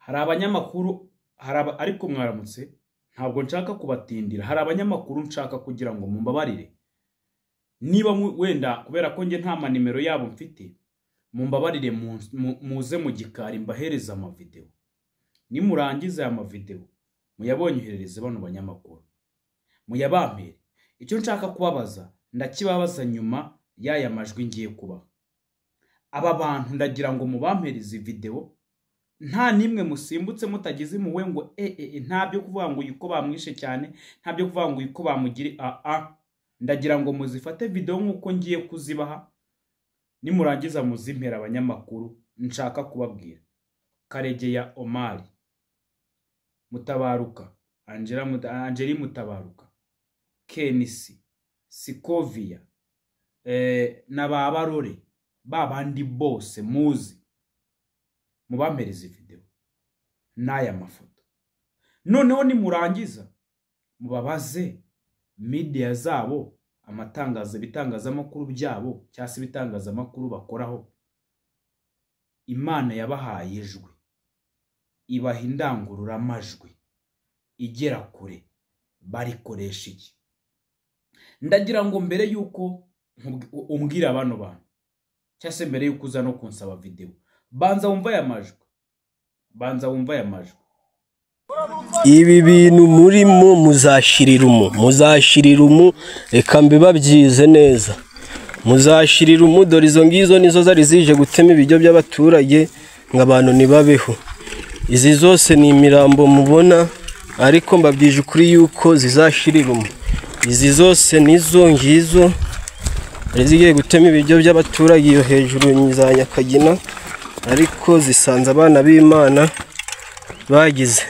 Hari abanyamakuru, ariko mwaramutse, ntabwo nshaka kubatindira. Hari abanyamakuru nshaka kugira ngo mumbabarire, niba wenda kubera ko njye nta manimero yabo mfite, mumbabarire muze mu gikari mbahereza amavideo. Nimurangiza aya mavideo muyabonyoherereze bano banyamakuru, muyabampere. Icyo nshaka kubabaza ndakibabaza nyuma y'aya majwi ngiye kubaha. Aba bantu ndagira ngo mubampereze video nta nimwe musimbutse mutagize impuhwe ngo nta byo kuvuga ngo uyu ko bamwishe cyane, nta byo kuvuga ngo uyu ko bamugire a. Ndagira ngo muzifate video nk'uko ngiye kuzibaha, nimurangiza muzimpera abanyamakuru. Nshaka kubabwira Karegeya Omari, Mutabaruka, Angeli Mutabaruka, Kenisi, Sikovia, na ba Barore, ba bandi bose muzi, mubampereze video n'aya mafoto. Noneho nimurangiza mubabaze media zabo, amatangazo, ibitangazamakuru byabo cyangwa se ibitangazamakuru bakoraho. Imana yabahaye ijwi, ibaha indangururamajwi igera kure, barikoresha iki? Ndagira ngo mbere yuko umbwira bano bantu cyangwa se mbere yuko uza no kunsaba video, banza wumva aya majwi, banza wumva aya majwi. Ibi bintu murimo muzashirira umu, reka mbibabyize neza. Muzashirira umu, dore izo ngizo nizo zari zije gutema ibiryo by'abaturage ngo abantu ntibabeho. Izi zose ni imirambo mubona, ariko mbabyije ukuri yuko zizashirira umu. Izi zose nizo ngizo zari zigiye gutema ibiryo by'abaturage iyo hejuru za Nyakagina, ariko zisanze abana b'Imana bagize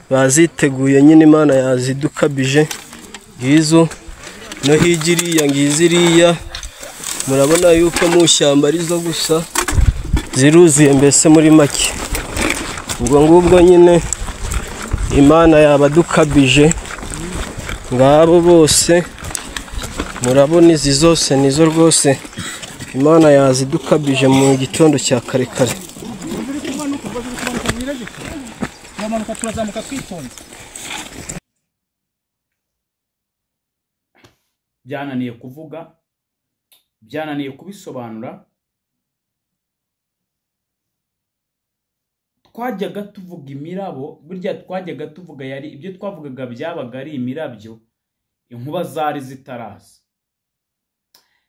baziteguye nyine, Imana yazidukabije. Ngizo no higiriya ngiziriya, murabona yuko mu shyamba arizo gusa ziruzuye mbese muri make. Ubwo ngubwo nyine Imana yabadukabije. Ngabo bose murabona izi zose nizo rwose Imana yazidukabije mu gitondo cya kare kare. Byananiye kuvuga, byananiye kubisobanura. Twajyaga tuvuga imirabo, burya twajyaga tuvuga yari ibyo twavugaga byabaga ari imirabyo, inkuba zari zitaraza.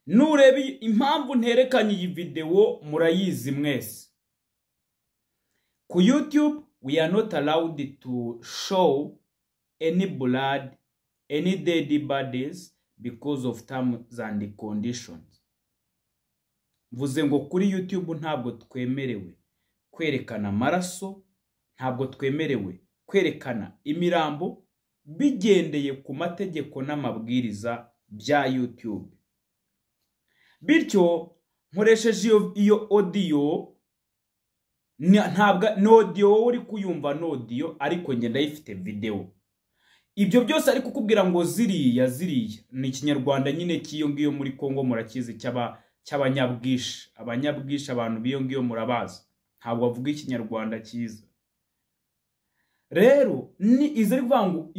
Nurebe impamvu nterekanye iyi video murayizi mwese. Ku YouTube we are not allowed to show any blood, any dead bodies because of terms and conditions. Mvuze ngo kuri YouTube ntabwo twemerewe kwerekana amaraso, ntabwo twemerewe kwerekana imirambo, bigendeye ku mategeko n'amabwiriza bya YouTube. Bityo nkoresheje iyo audio, ntabwo no audio uri kuyumva, no audio, ariko nge ndayifite video. Ibyo byose ari kukubwira ngo ziriya ni ikinyarwanda nyine cy'iyo ngiyo muri Kongo murakizi, cy'abanyabwisha, abanyabwisha abantu biyo ngiyo murabazi, ntabwo bavuga ikinyarwanda cyiza. Rero ni izo ari kuvuga ngo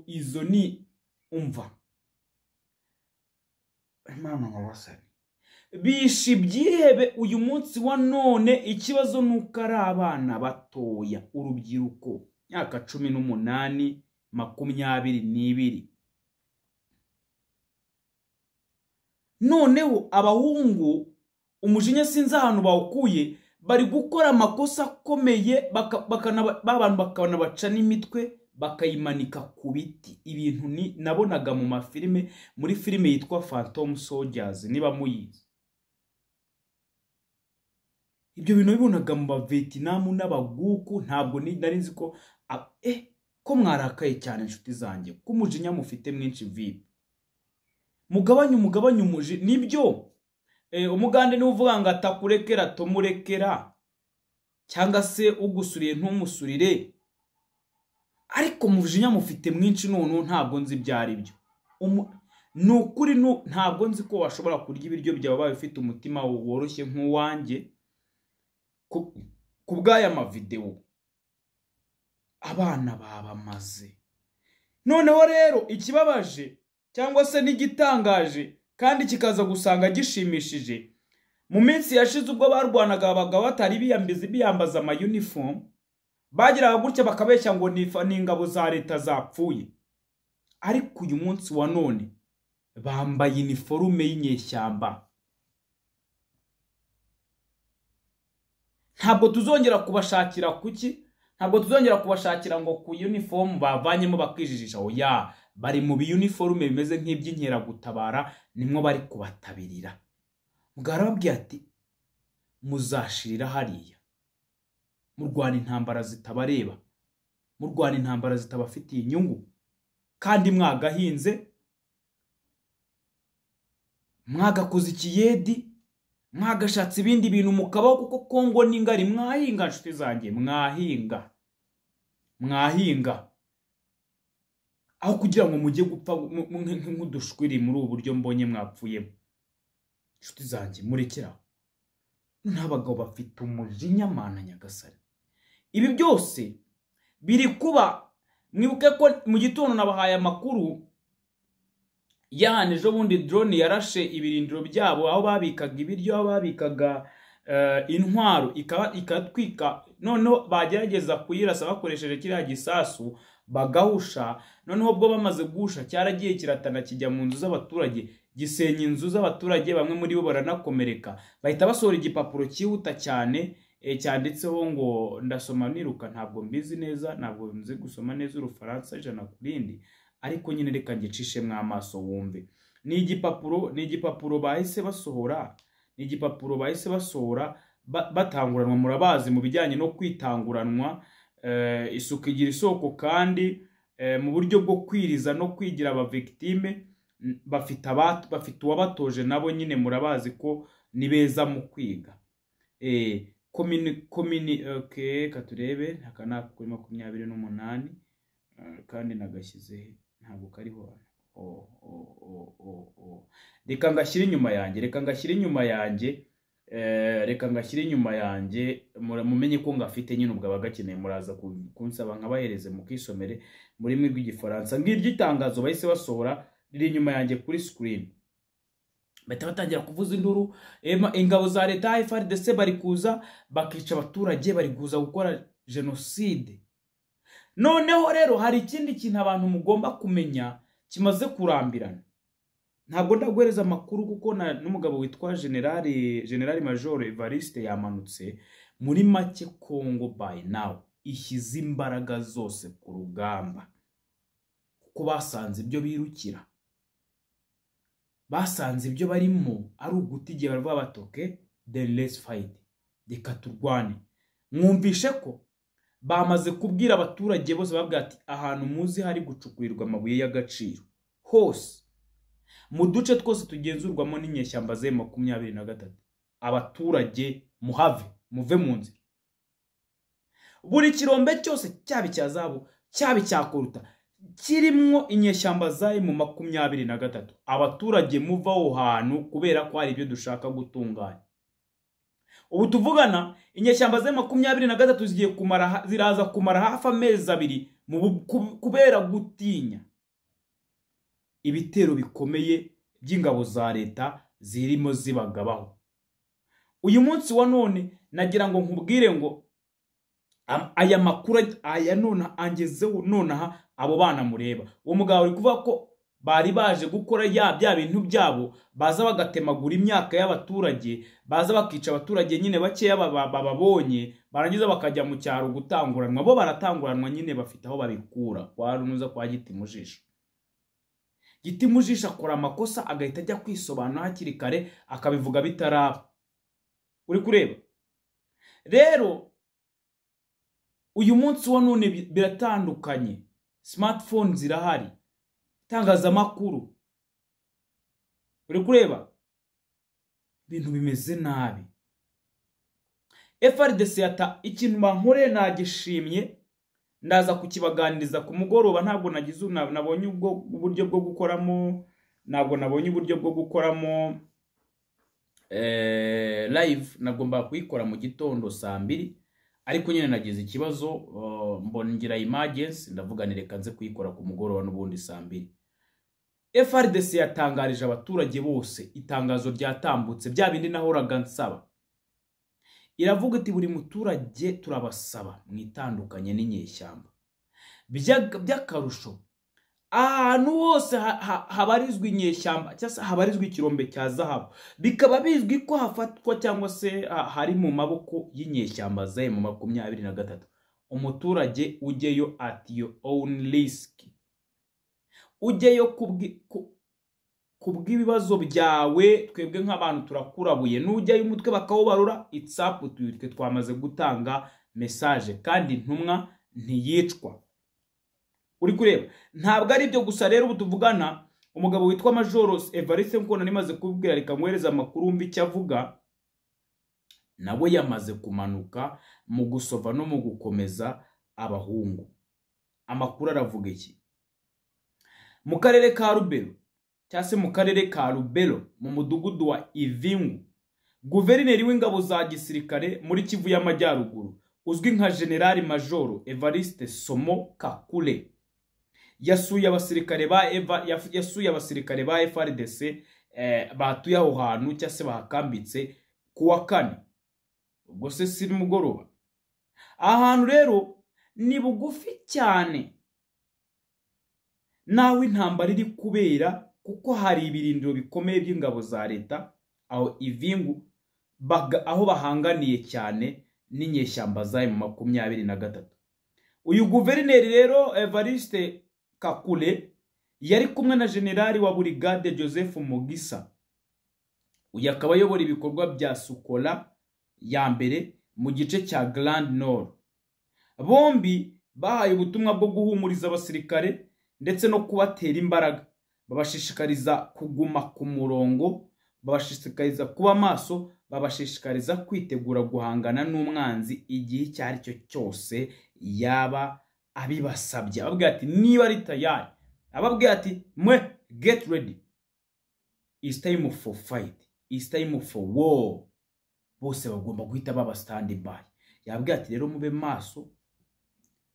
izo ni umva Imana nkabasani bishe ibyihebe uyu munsi wa none. Ikibazo nuko ari abana batoya, urubyiruko, myaka 18, 22. Noneho abahungu umujinya sinzi ahantu bawukuye, bari gukora amakosa akomeye, abantu bakanabaca n'imitwe bakayimanika ku biti. Ibintu ni nabonaga mu mafilime, muri filime yitwa Phantom Soldiers niba muyizi. Ibyo bintu bibonaga mu ba Vietnam n'abaguku, ntabwo nari nzi ko ko mwarakaye cyane inshuti zanjye, ko umujinya mufite mwinshi vipi. Mugabanye umuji, nibyo. Umugande ni uvuga ngo atakurekera tomurekera, cyangwa se ugusuriye ntumusurire, ariko umujinya mufite mwinshi none ntabwo nzi ibyo ari byo. Ni ukuri ntabwo nzi ko washobora kurya ibiryo byawe bawe ufite umutima woroshye nk'uwanjye ku bw'aya mavideo. Abana babamaze. Noneho rero ikibabaje cyangwa se n'igitangaje kandi kikaza gusanga gishimishije, mu minsi yashize ubwo barwanaga abagabo batari biyambiza biyambaza ama uniform, bagiraga gutya bakabeshya ngo ni ingabo za leta zapfuye. Ariko uyu munsi wa none bambaye iniforume y'inyeshyamba. Ntabwo tuzongera kubashakira kuki? Ntabwo tuzongera kubashakira ngo ku uniform bavanyemo bakijijisha. Oya, bari mu uniforme bimeze nk'iby'inkeragutabara, nimwo bari kubatabirira. Mugabo ati muzashirira hariya, murwana intambara zitabareba, murwana intambara zitabafitiye inyungu, kandi mwagahinze, mwagakoze ikiyedi, mwagashatse ibindi bintu mukabaho, kuko Kongo ni ngari. Mwahinga nshuti zanjye, mwahinga, mwahinga aho kugira ngo mujye gupfa nk'udushwiri muri ubu buryo mbonye mwapfuyemo. Nshuti zanjye, murekera n'abagabo bafite umujinya mana Nyagasani. Ibi byose biri kuba. Mwibuke ko mu gitondo nabahaye amakuru y'ahantu ejo bundi drone yarashe ibirindiro byabo, aho babikaga ibiryo, aho babikaga intwaro, ikatwika. Noneho bagerageza kuyirasa bakoresheje kiriya gisasu bagahusha. Noneho ubwo bamaze guhusha cyaragiye kiratana kijya mu nzu z'abaturage, gisenya inzu z'abaturage, bamwe muri bo baranakomereka. Bahita basohora igipapuro cyihuta cyane cyanditseho ngo, ndasoma niruka, ntabwo mbizi neza, ntabwo nzi gusoma neza Urufaransa 100%, ariko nyine reka ngicishemwo amaso wumve. Ni igipapuro bahise basohora, ni igipapuro bahise basohora batanguranwa. Murabazi mu bijyanye no kwitanguranwa, isuku igira isoko, kandi mu buryo bwo kwiriza no kwigira aba victime bafite uwabatoje nabo nyine, murabazi ko ni beza mu kwiga. Komini okay, katurebe aka ni kuri 28, kandi nagashyize ntabwo kariho. Reka ngashyire inyuma yanjye, reka ngashyire inyuma yanjye, reka ngashyire inyuma yanjye, mumenye ko ngafite nyine. Ubwo abagakeneye muraza kunsaba nkabahereze mukisomere mu rurimi rw'Igifaransa. Ngiryo itangazo bahise basohora riri inyuma yanjye kuri screen. Bahita batangira kuvuza induru, ingabo za leta FARDC bari kuza bakica abaturage, bari kuza gukora jenoside. Noneho rero hari ikindi kintu abantu mugomba kumenya kimaze kurambirana. Ntabwo ndaguhereza amakuru kuko n'umugabo witwa General Major Evariste yamanutse. Muri make Kongo by now ishyize imbaraga zose ku rugamba, kuko basanze ibyo birukira, basanze ibyo barimo ari uguta igihe. Baravuga bati okay, then let's fight, reka turwane. Mwumvishe ko bamaze kubwira abaturage bose, babwira ati ahantu muzi hari gucukurirwa amabuye y'agaciro hose mu duce twose tugenzurwamo n'inyeshyamba za M23, abaturage muhave, muve mu nzira. Buri kirombe cyose, cyaba icya zahabu, cyaba icya koruta, kirimwo inyeshyamba za M23, abaturage muva aho hantu, kubera ko hari ibyo dushaka gutunganya. Ubu tuvugana inyeshyamba za M23 zigiye kumara, ziraza kumara hafi amezi 2 kubera gutinya ibitero bikomeye by'ingabo za leta zirimo zibagabaho. Uyu munsi wa none nagira ngo nkubwire ngo aya makuru aya none angezeho nonaha, abo bana mureba, uwo mugabo ari kuvuga ko bari baje gukora ya bya bintu byabo, baza bagatemagura imyaka y'abaturage, baza bakica abaturage nyine bakeya bababonye, barangiza bakajya mu cyaro gutanguranwa. Bo baratanguranwa nyine, bafite aho babikura kwa runuza kwa Giti Mujisho. Giti Mujisho akora amakosa agahita ajya kwisobanura hakiri kare, akabivuga bitaraba. Uri kureba rero uyu munsi wa none biratandukanye, smartphone zirahari, itangazamakuru, uri kureba ibintu bimeze nabi. FARDC yata ikintu bankore nagishimye, ndaza kukibaganiriza ku mugoroba. Ntabwo nagize nabonye ubwo uburyo bwo gukoramo, ntabwo nabonye uburyo bwo gukoramo live, nagomba kuyikora mu gitondo saa 2, Ariko nyine nagize ikibazo, mbona ngira emergency, ndavuga ni reka nze kuyikora ku mugoroba n'ubundi saa 2. FARDC yatangarije abaturage bose itangazo ryatambutse, bya bindi nahoraga nsaba. Iravuga iti buri muturage turabasaba mwitandukanye n'inyeshyamba. By'akarusho ahantu hose habarizwa inyeshyamba cyangwa se habarizwa ikirombe cya zahabu, bikaba bizwi ko hafatwa cyangwa se hari mu maboko y'inyeshyamba za M23, umuturage ujyeyo at your own risk, ujyeyo kubw'ibibazo byawe. Twebwe nk'abantu turakurabuye, nujyayo umutwe bakawubarura, it's up to you. Twe twamaze gutanga message, kandi intumwa ntiyicwa. Uri kureba, ntabwo ari ibyo gusa. Rero ubu tuvugana umugabo witwa Major Evariste, nkuko nari maze kubwira, reka nkwereze amakuru wumve icyo avuga. Nawe yamaze kumanuka mu gusova no mu gukomeza abahungu. Amakuru aravuga iki? Mu karere ka Rubero cyangwa se mu karere ka Rubero mu mudugudu wa Ivingu, guverineri w'ingabo za gisirikare muri Kivu y'Amajyaruguru uzwi nka General Major Evariste Somo Kakule yasuye abasirikare ba Eva, yasuye abasirikare ba FARDC batuye aho hantu cyangwa se bahakambitse kuwa kane, ubwo se si nimugoroba. Aha hantu rero ni bugufi cyane naho intambara iri kubera, kuko hari ibirindiro bikomeye by'ingabo za leta aho Ivingu, aho bahanganiye cyane n'inyeshyamba za M23. Uyu guverineri rero Evariste Kakule yari kumwe na generali wa burigade Joseph Mugisa, uyu akaba ayobora ibikorwa bya Sukola ya mbere mu gice cya Grand Nord. Bombi bahaye ubutumwa bwo guhumuriza abasirikare ndetse no kubatera imbaraga, babashishikariza kuguma ku murongo, babashishikariza kuba maso, babashishikariza kwitegura guhangana n'umwanzi igihe icyo ari cyo cyose yaba abibasabye. Ababwira ati niba ari tayari, ababwira ati mwe get ready, it's time for fight, it's time for war. Bose bagomba guhita baba stand by. Yababwira ati rero mube maso,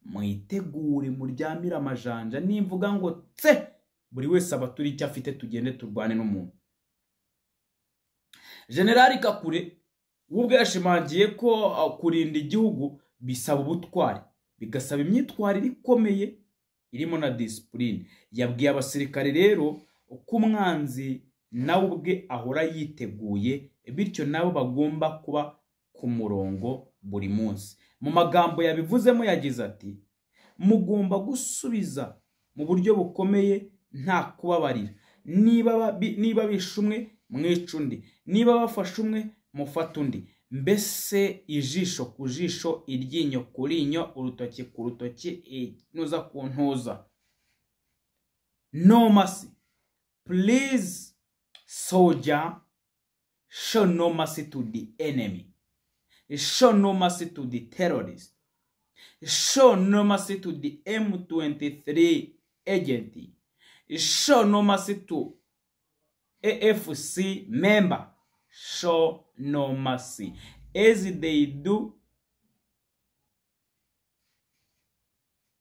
mwitegure, muryamire amajanja, nimvuga ngo tse buri wese abatura icyo afite, tugende turwane n'umuntu. Generali Kakure ubwe yashimangiye ko kurinda igihugu bisaba ubutwari, bigasaba imyitwarire ikomeye irimo na discipline. Yabwiye abasirikare rero ko umwanzi nawe ubwe ahora yiteguye, bityo nabo bagomba kuba ku murongo buri munsi. Mu magambo yabivuzemo yagize ati mugomba gusubiza mu buryo bukomeye nta kubabarira. Niba bishe umwe mwica undi, niba bafashe umwe mufata undi, mbese ijisho ku jisho, iryinyo ku rinyo, urutoki ku rutoki, intuza ku ntuza. No mercy, please soldier, show no mercy to the enemy, show no mercy to the terrorist, show no mercy to the M23 agent, show no mercy to AFC member, show no mercy. As they do,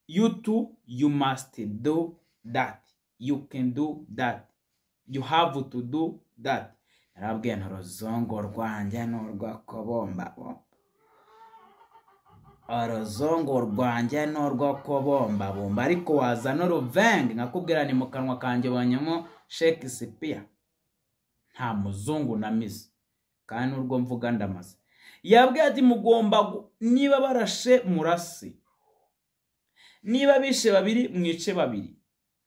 you too, you must do that. You can do that. You have to do that. Narabwiye nti uruzungu rwanjye ni urw'akobomba. Uruzungu rwanjye ni urwo kubumbabumba, ariko waza n'uruvenge nkakubwira ni mu kanwa kanjye ubonyemo Shakespeare. Nta muzungu namize, kandi n'urwo mvuga ndamaze. Yabwiye ati mugomba niba barashe murase, niba bishe babiri mwice babiri,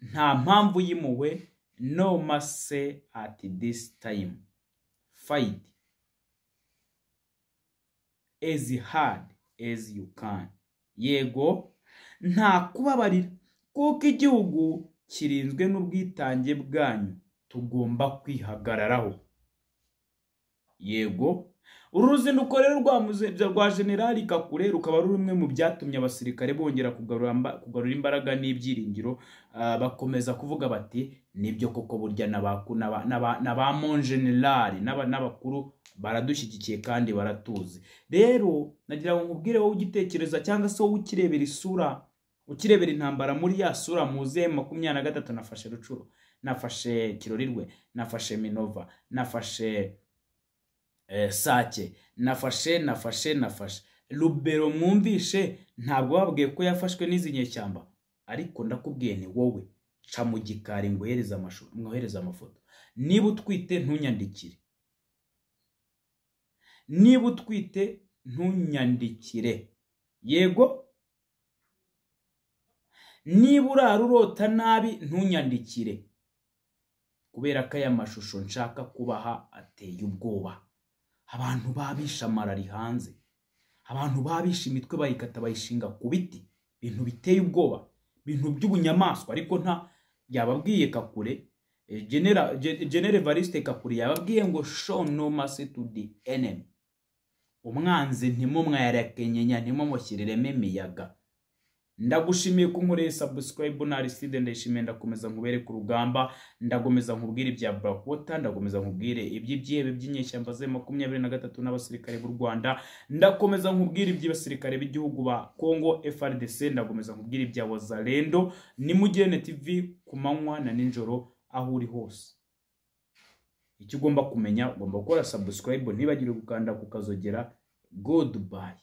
nta mpamvu y'impuhwe, no mercy at this time. Fight as hard as you can. Yego, nta kubabarira, kuko igihugu kirinzwe n'ubwitange bwanyu, tugomba kwihagararaho. Yego, Uru ruzinduko rero rwa Generali Kakule rukaba ari rumwe mu byatumye abasirikare bongera kugarura imbaraga n'ibyiringiro, bakomeza kuvuga bati nibyo koko burya n'aba mon général n'abakuru baradushyigikiye kandi baratuzi. Rero nagira ngo nkubwire wowe ugitekereza cyangwa se wowe ukirebera isura, ukirebera intambara muri ya sura muze 23, nafashe Rucuro, nafashe Kirorirwe, nafashe Minova, nafashe Sake, nafashe Lubero. Mwumvishe ntabwo babwiye ko yafashwe n'izi nyeshyamba, ariko ndakubwiye ni wowe ca mu gikari ngohereze amafoto. Niba utwite ntunyandikire, niba utwite ntunyandikire, yego. Niba urara urota nabi ntunyandikire, kubera ko aya mashusho nshaka kubaha ateye ubwoba. Abantu babisha amarari hanze, abantu babisha imitwe bayikata bayishinga ku biti, ibintu biteye ubwoba, ibintu by'ubunyamaswa. Ariko nta yababwiye Kakule, General Evariste Kakule yababwiye ngo show no mercy to the enemy, umwanzi ntimumwereke nyinya, ntimumushyiriremo imiyaga. Ndagushimiye ko nkoreye subscribe na Aristide Ndayishimiye. Ndakomeza nkubere ku rugamba, ndakomeza nkubwire ibya Blackwater, ndakomeza nkubwire iby'ibyihebe by'inyeshyamba ze 23 n'abasirikare b'u Rwanda, ndakomeza nkubwire iby'abasirikare b'igihugu ba Congo FARDC, ndakomeza nkubwire ibya Wazalendo. Ni Mugene TV ku manywa na nijoro aho uri hose. Icyo ugomba kumenya, ugomba gukora subscribe, ntibagire gukanda ku kazogera. Goodbye.